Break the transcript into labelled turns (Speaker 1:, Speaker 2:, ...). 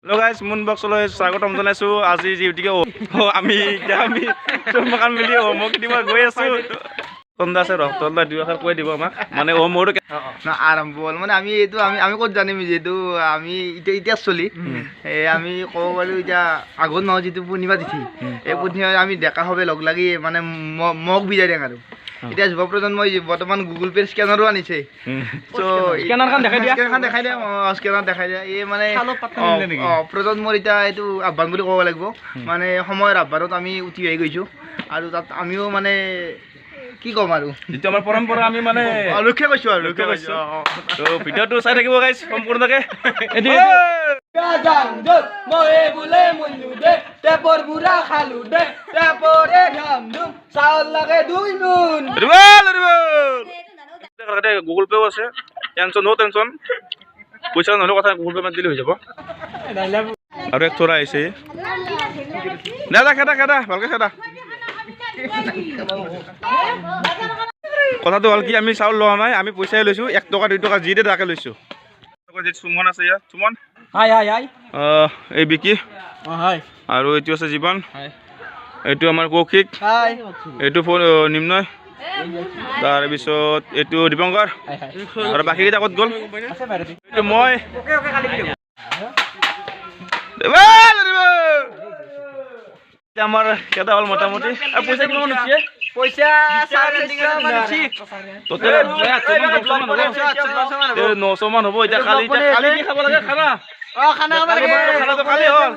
Speaker 1: Hello' guys, মুন ব্লগছলৈ স্বাগতম জনাইছোঁ। আজি যিহেতুকে আমি এতিয়া আমি চব মিলি হোমৱৰ্ক দিব গৈ আছোঁ। তন্দা আছে, ৰক্তন্দা দুই এষাৰ কৈ দিব আমাক, মানে হোমৱৰ্ক।
Speaker 2: না, আৰম্ভ হ'ল। মানে আমি এইটো আমি ক'ত জানিম, যিহেতু আমি এতিয়া এতিয়া চলি এই আমি ক'ব পাৰোঁ, এতিয়া আঘোণ মাহত যিটো পূৰ্ণিমা তিথি, এই পূৰ্ণিমা আমি ডেকা সবে লগ লাগি মানে মগ বিজাই দিওঁ। আৰু এতিয়া যুৱ প্ৰজন্মই বৰ্তমান গুগল পে'ৰ স্কেনাৰো আনিছে। চ'
Speaker 1: স্কেনাৰখন দেখাই দিয়া।
Speaker 2: স্কেনাৰখন দেখাই দিয়া। অঁ, স্কেনাৰ দেখাই দিয়া। এই মানে প্ৰজন্মৰ এতিয়া এইটো আহ্বান বুলি ক'ব লাগিব। মানে সময়ৰ আহ্বানত আমি উঠি আহি গৈছোঁ আৰু তাত আমিও মানে কি ক'ম আৰু।
Speaker 1: যিটো আমাৰ পৰম্পৰা, আমি মানে
Speaker 2: ৰক্ষা কৰিছোঁ আৰু।
Speaker 1: ৰক্ষা কৰিছোঁ। তো ভিডিঅ'টো চাই থাকিব গাইজ সম্পূৰ্ণকে।
Speaker 3: ময়ে বোলে মল্লু দে, টেপৰ বুঢ়া খালো দে, টেপৰে ধাম ধুম চাউল লাগে 2 মোন।
Speaker 1: গুগল পে'ও আছে, টেনচন ন' টেনচন। পইচা নহ'লেও কথা, গুগল পে' মাৰি দিলে হৈ যাব। আৰু এক থোৰা আহিছে। দে দে, খেদা খেদা, ভালকে খেদা। কথাটো হ'ল কি, আমি চাউল লোৱা নাই, আমি পইচাই লৈছোঁ। 1 টকা, 2 টকা যি দিয়ে তাকে লৈছোঁ। সুমন আছে ইয়াত, সুমন।
Speaker 3: হাই হাই হাই।
Speaker 1: এই বিকি।
Speaker 3: হাই।
Speaker 1: আৰু এইটো আছে জীৱন, এইটো আমাৰ কৌশিক।
Speaker 3: হাই।
Speaker 1: এইটো ফোন নিম্নয়, তাৰপিছত এইটো দীপংকৰ আৰু বাকীকেইটা ক'ত গ'ল? এইটো মই। এতিয়া আমাৰ কেইটা হ'ল মোটামুটি? আৰু পইচা কিমান উঠিছে?
Speaker 3: পইচা
Speaker 1: টোটেল 900 মান হ'ব। এতিয়া কালি, এতিয়া কালি কি খাব লাগে? খানা।
Speaker 3: অ, খানা খাব লাগে।
Speaker 1: খানাটো কালি হ'ল।